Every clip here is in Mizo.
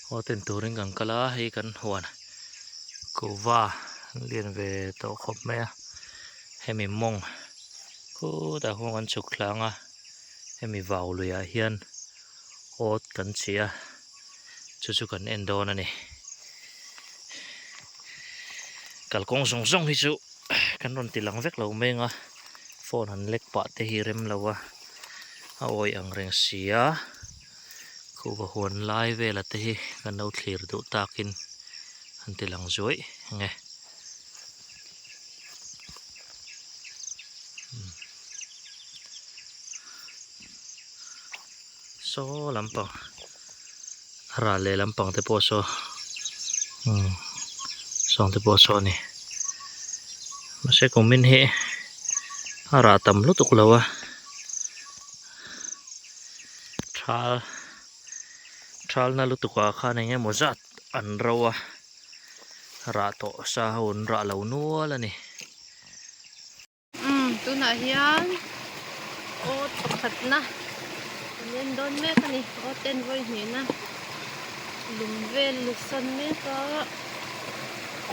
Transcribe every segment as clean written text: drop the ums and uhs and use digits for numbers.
Awt en turin kan kal a, hei kan huan kuhva an lian ve tawh khawp mai a, hemi mawng khutah khuan kan chhuk thlang a, hemi vau luiah hian awt kan chih a, chu chu kan en dawn a ni. Kalkawng zawng zawng hi chu kan rawn ti lang vek lo mai ang a, phone han lek pah te hi rem lo a, a awih ang reng si a. Khuhva huan lai vela te hi kan lo thlir duh takin an ti lang zuaih nge. Saw lampang a ral leh lampang te pawh saw umm sawng te pawh saw a ni mahse kumin hi a rah tam lutuk lo a. Thal thalna lutuk ah khan eng emaw zat an ro a rah tawh sa ho an rah lo nual a ni. Umm tunah hian awt pakhatna an en dawn mek a ni awt en vawi hnihna lung vel sawn mek a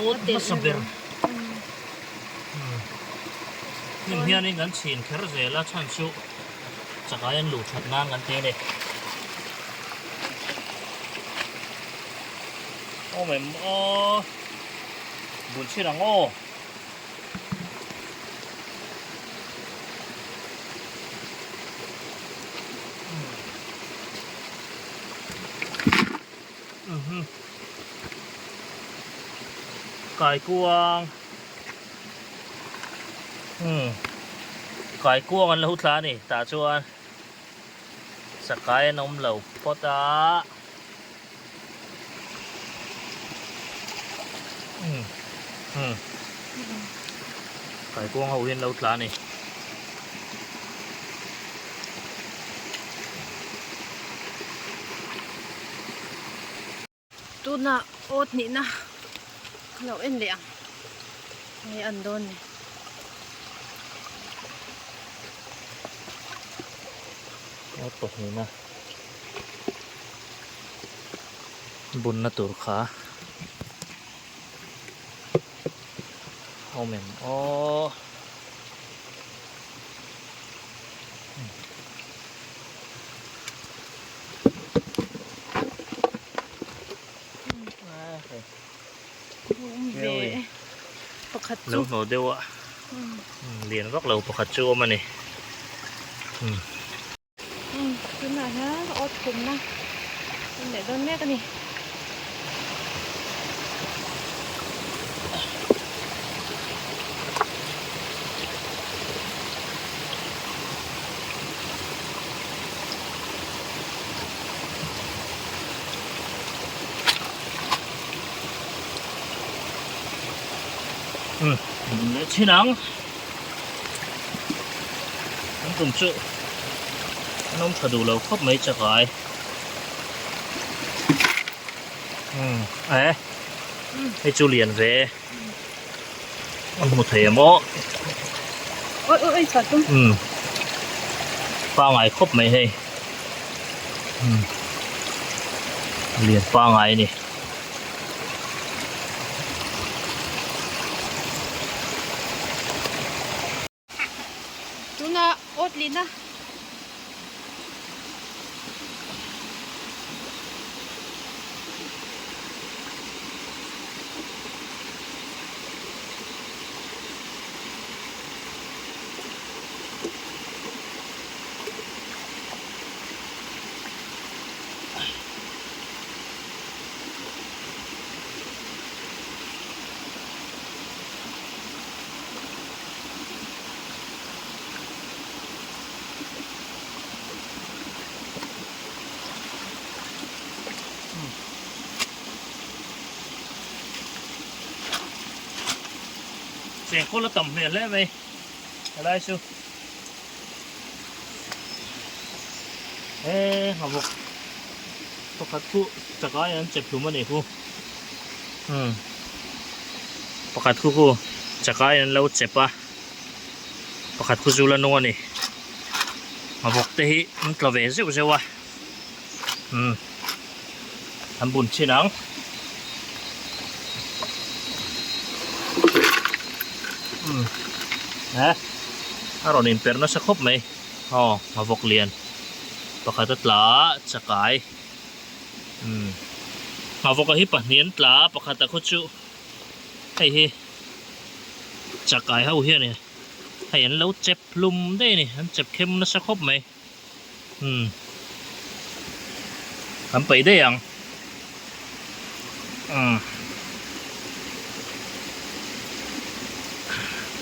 awt hmasa ber hnim hianin kan chhin kher zel a chhan chu Chakai an luh that nan kan ti a ni. Awm em aw bul chhin ang aw. Kaikuang. Umm kaikuang an lo tla a ni tah chuan chakai an awm lo phawt a umm umm kaikuang ho hi an lo tla a ni. Tunah awt hnihna ka lo en leh ang nge an dawn ni. Awt pahnihna bunna tur kha awm em aw. Lo hnawh deuh a lian vak lo pakhat chu awm a ni. Tunah hian awt khumna a neih dawn mek a ni. Leh chin ang an tum chu an awm tha duh lo khawp mai chakai eh hei chu lian ve An hmu thei em aw. Oi oi oi chhuat tum. Um. Pangai khawp mai hei. Um. Lian pangai ni. Tuna awt lina. Chengkawl a tam hmel hle mai helai chu he nghavawk pakhat khu chakai an chep hlum a nih khu umm pakhat khu khu chakai an lo chep a. Pakhat khu zul a nung a ni. A vawk te hi an tla ve zeuh zeuh a. Umm. An bun chin ang. Umm eh a rawn inperh nasa khawp mai aw a vawk lian pakhat a tla a chakai umm a vawk a hi pahnih an tla a pakhat a khaw chu hei hi chakai ho hian in hei an lo chep hlum daih a ni an chep khem nasa khawp mai. Umm kan paih daih ang umm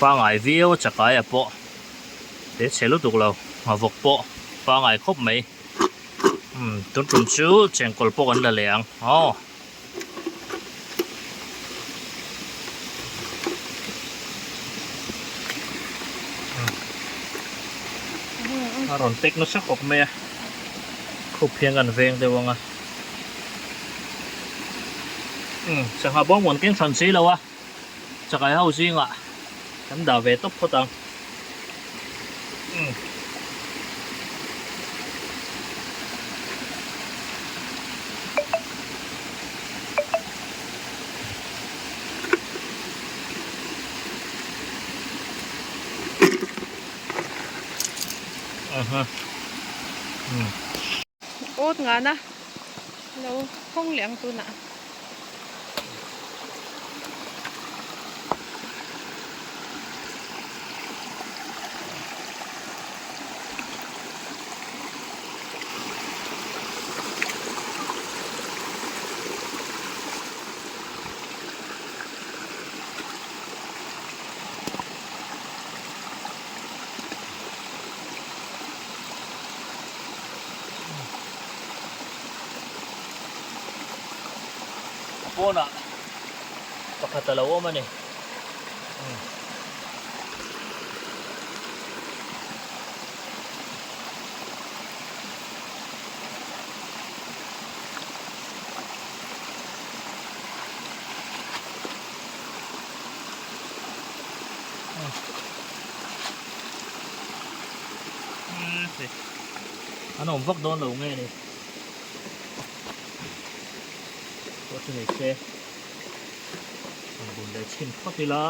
pangai viau a chakai ah pawh he chhe lutuk lo nghavawk pawh pangai khawp mai umm tun tum chu chengkawl pawh kan la leh ang aw. A rawn tek nasa khawp mai a khup hian kan veng deuh ang a umm sangha bawng muan keng hran si lo a chakai ho zingah kan dah ve tawp phawt ang umm. Awt ngana lo hawng leh ang tunah. A pawnah pakhat a lo awm a ni. An awm vak dawn lo nge ni. Pawh chu nei se. An bun leh chhin phawt ila.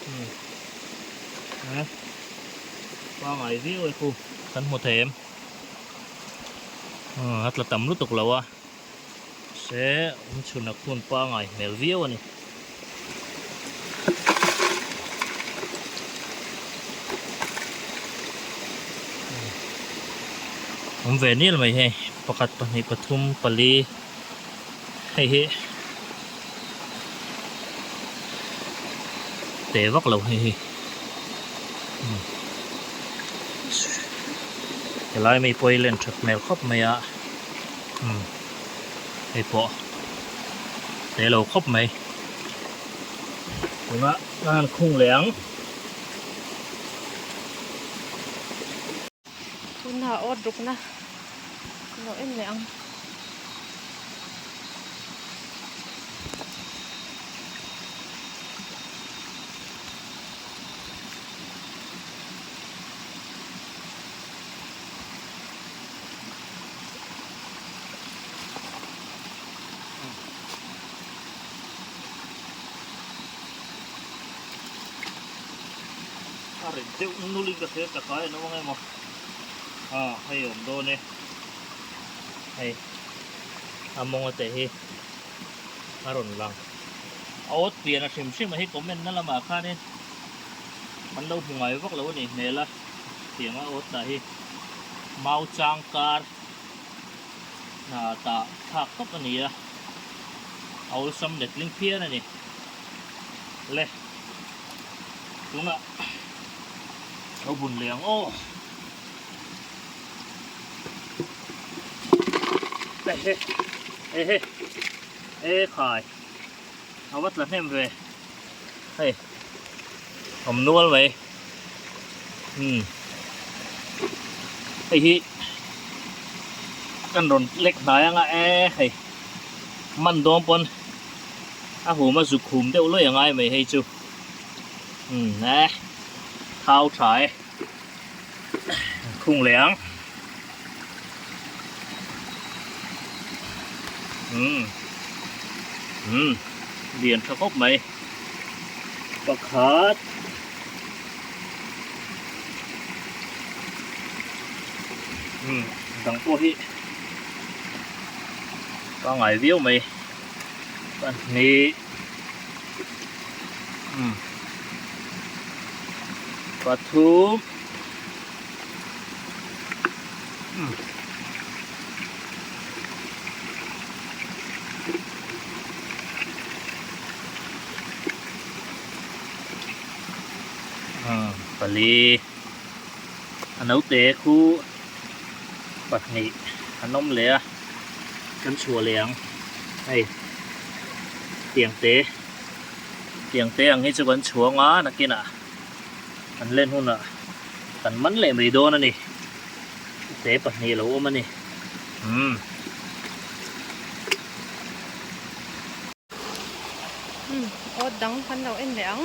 Hmm. Eh. Pangai viau e khu. Kan hmu thei em. Hmm, a tla tam lutuk lo a. Se awm chhun a khun pangai hmel viau a ni. Awm ve nil mai hei pakhat pahnih pathum pali hei hi te vak lo hei hi helai mi pawh hi len that hmel khawp mai a hei pawh te lo khawp mai tunah ka han khung leh ang. Tunah awt rukna lo en leh ang. A rit deuh nul in ka hria ka kai an awm ang emaw a hei awm dawn e hei a mawng te hi a rawn lang a awt pian a hrim hrim a hi comment na lamah khanin an lo hmu ngai vak lo a nih hmel a tiang a awt lah hi mau chang kar hna tah thlak tawp a ni a a awlsam letling phian a ni le tunah lo bun leh ang aw ehe ehe e khai a va tla hnem ve hei awm nual mai umm hei hi kan rawn lek hnai anga e hei man dawn pawn a hum a zuk hum deuh luai a ngai mai hei chu umm e thau tha e khung leh ang. Umm umm lian tha khawp mai pakhat umm dang pawh hi pangai viau mai pahnih umm pathum umm. Pali a naute khu pahnih an awm leh a kan chhuah leh ang hei tiang te tiang te ang hi chu kan chhuang a nakinah an len hunah kan man leh mai dawn a ni. Te pahnih a lo awm a ni. Umm. Umm aw dang kan lo en leh ang.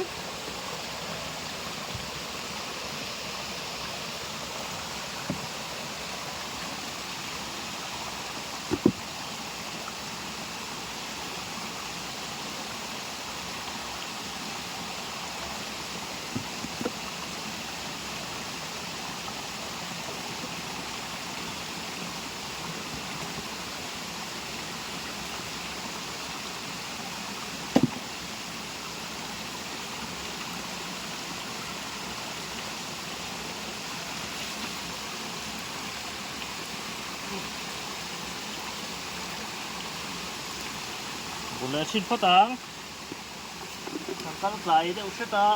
Bul a chhin phawt ang. Kan kal tlai deuh hret a.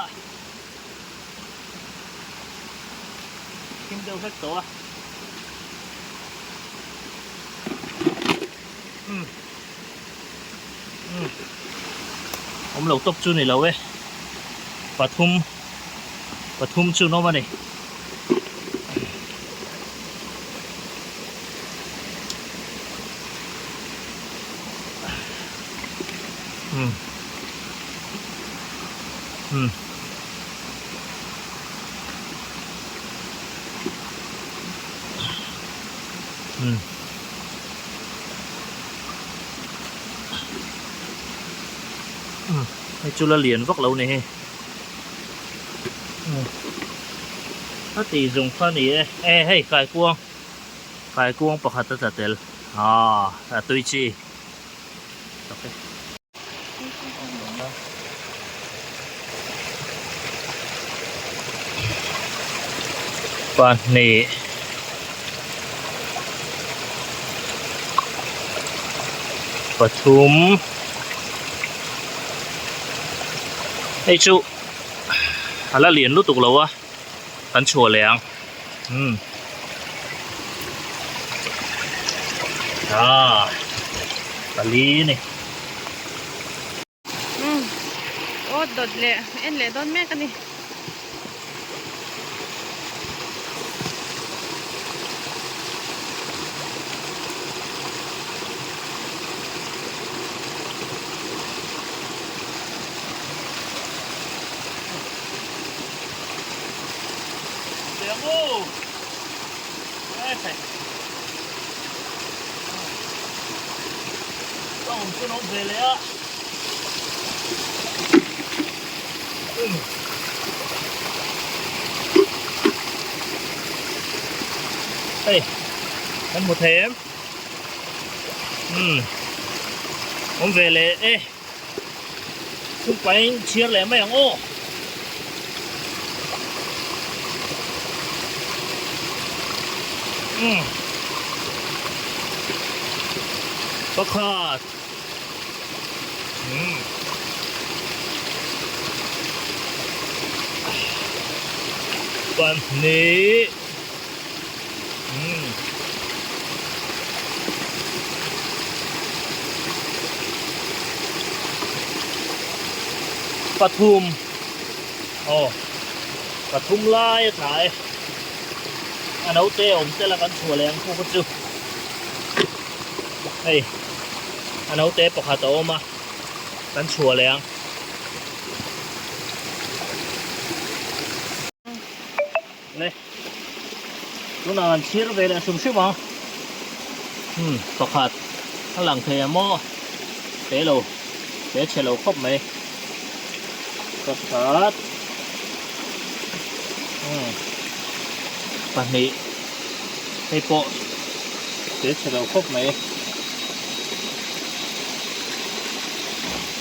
Thim deuh hlek tawh a. Umm. Umm. Awm lo tawp chu ni lo e. Pathum pathum chu an awm a ni. Umm. Umm. Umm. Umm. Hei chu la lian vak lo ni hei. Umm. A ti zawng kha ni e. E hei kaikuang. Kaikuang pakhat a tla tel. Aa a tui chi. Tak e. Pahnih pathum hei chu a la lian lutuk lo a kan chhuah leh ang umm ah pali a ni. Umm aw dawt leh en leh dawn mek a ni. Hei kan hmu thei em umm awm ve leh e chhungpain chhiar leh mai ang aw. Umm pakhat umm pahnih umm pathum aw pathum lai a tla e. A naute awm tel a kan chhuah leh ang khaw chu hei a naute pakhat a awm a kan chhuah leh ang. Le tunah kan chhir ve leh hrim hrim ang hmm pakhat A lang thei ang maw? Te lo, te chhe lo khawp mai. Pakhat, umm pahnih, hei pawh te chhe lo khawp mai.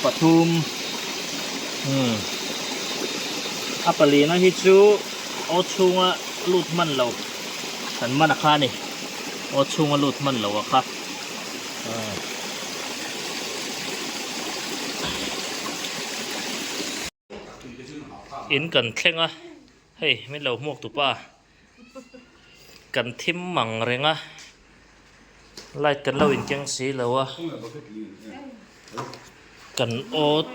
Pathum, umm a palina hi chu aw chhunga lut hman lo kan man a kha a ni. Aw chhunga lut hman lo a kha. In kan thleng a, hei min lo hmuak tu pa kan thim mang reng a, light kan lo in keng si lo a, kan awt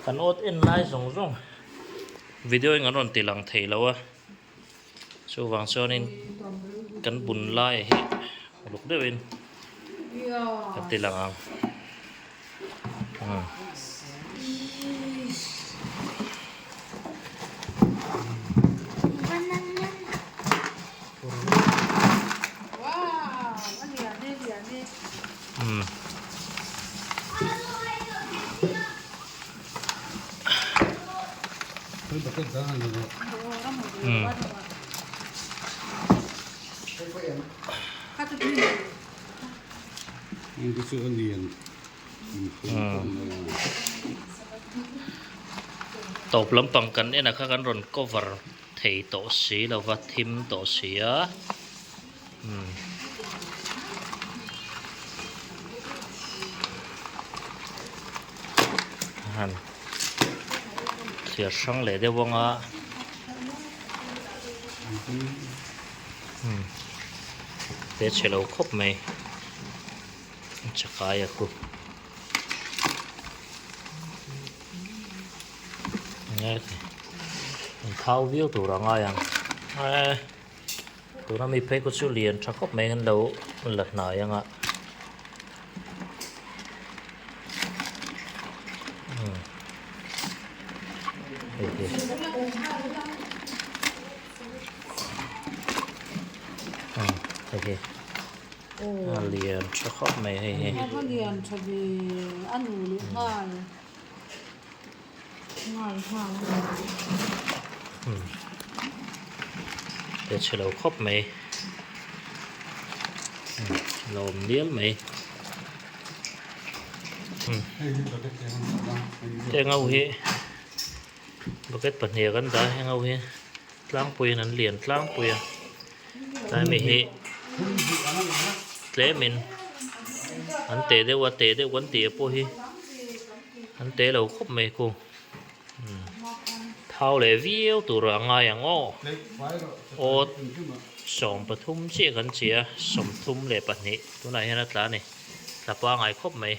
kan awt en lai zawng zawng video in an rawn ti lang thei lo a. Chuvang chuanin kan bun lai hi uluk deuhin kan ti lang ang. Tawp lampang kan en ah kha kan rawn cover thei tawh si lova thim tawh si a. Han thliar hrang leh deuh ang a te chhe lo khawp mai chakai a khu an thau viau tur a ngai ang. Tuna mi phei kawt chu lian tha khawp mai an lo la hnai ang a. Hei hi. Hei hi. A lian tha khawp mai hei hi. A lian tha ve a nu leh nghal. Te chhe lo khawp mai lo awm dial mai heng ho hi bucket pahnih ah kan dah a heng ho hi tlangpuiin an lian tlangpui a tlai mi hi tlemin an teh deuh a teh deuh kan tih ah pawh hi. An te lo khawp mai khu. Thau leh viau tur a ngai ang aw. Awt 13 chiah kan chi a, 32 tunah hian a tla a ni. Tla pangai khawp mai.